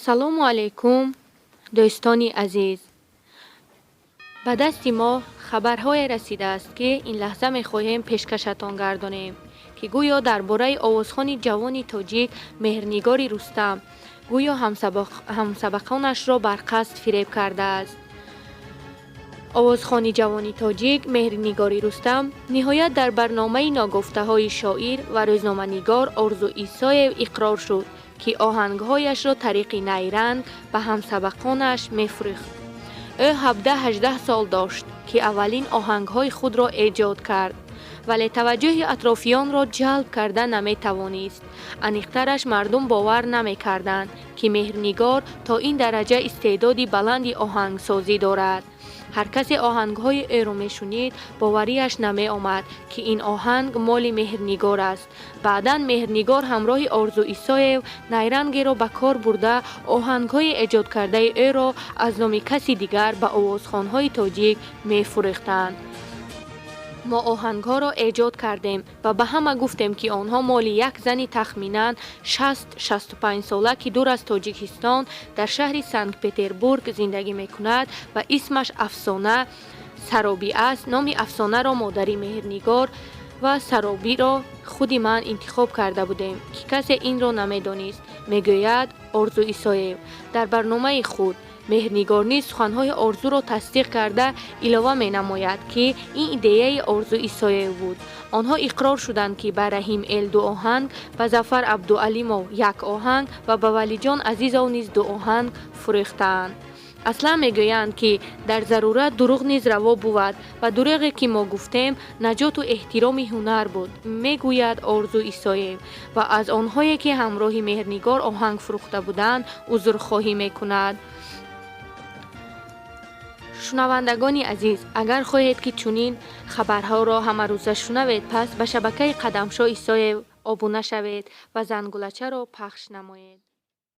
Ассалому алайкум, дӯстони азиз. Ба дасти мо хабарҳое расидааст, ки ин лаҳза мехоҳем пешкашатон гардонем, ки гӯё дар бораи овозхони ҷавони тоҷик Меҳрнигори Рустам гӯё ҳамсабақонашро барқасд фиреб кардааст. Овозхони ҷавони тоҷик Меҳрнигори Рустам ниҳоят дар барномаи «Ногуфтаҳои шоир» ва рӯзноманигор Орзу Исоев иқрор шуд, ки оҳангҳояшро тариқи найранг ба ҳамсабақонаш мефурӯхт. Ӯ 17-18 сол дошт, ки аввалин оҳангҳои худро эҷод кард, вале таваҷҷӯҳи атрофиёнро ҷалб карда наметавонист. Аниқтараш, мардум бовар намекарданд, ки Меҳрнигор то ин дараҷа истеъдоди баланди оҳангсозӣ дорад. Ҳар касе оҳангҳои ӯро мешунид, боварияш намеомад, ки ин оҳанг моли Меҳрнигор аст. Баъдан Меҳрнигор ҳамроҳи Орзу Исоев найрангеро ба кор бурда, оҳангҳои эҷодкардаи ӯро аз номи каси дигар ба овозхонҳои тоҷик мефурӯхтанд. Мо оҳангҳоро эҷод кардем ва ба ҳама гуфтем, ки онҳо моли як зани тахминан 60-65 сола, ки дур аз Тоҷикистон дар шаҳри Санкт-Петербург зиндагӣ мекунад ва исмаш Афсона Саробӣ аст. Номи Афсонаро модари Меҳрнигор ва Саробиро худи ман интихоб карда будем, ки касе инро намедонист, мегӯяд Орзу Исоев дар барномаи худ. Меҳрнигор низ суханҳои Орзуро тасдиқ карда, илова менамояд, ки ин идеяи Орзу Исоев буд. Онҳо иқрор шуданд, ки ба Раҳим Эл ду оҳанг, ба Зафар Абдуалимов як оҳанг ва ба Валиҷон Азизов низ ду оҳанг фурӯхтаанд. Аслан мегӯянд, ки дар зарурат дурӯғ низ раво бувад ва дурӯғе, ки мо гуфтем, наҷоту эҳтироми ҳунар буд, мегӯяд Орзу Исоев ва аз онҳое, ки ҳамроҳи Меҳрнигор оҳанг фурӯхта буданд, узрхоҳӣ мекунад. Шунавандагони азиз, агар хоҳед, ки чунин хабарҳоро ҳамарӯза шунавед, пас ба шабакаи Қадамшоҳ Исоев обуна шавед ва зангулачаро пахш намоед.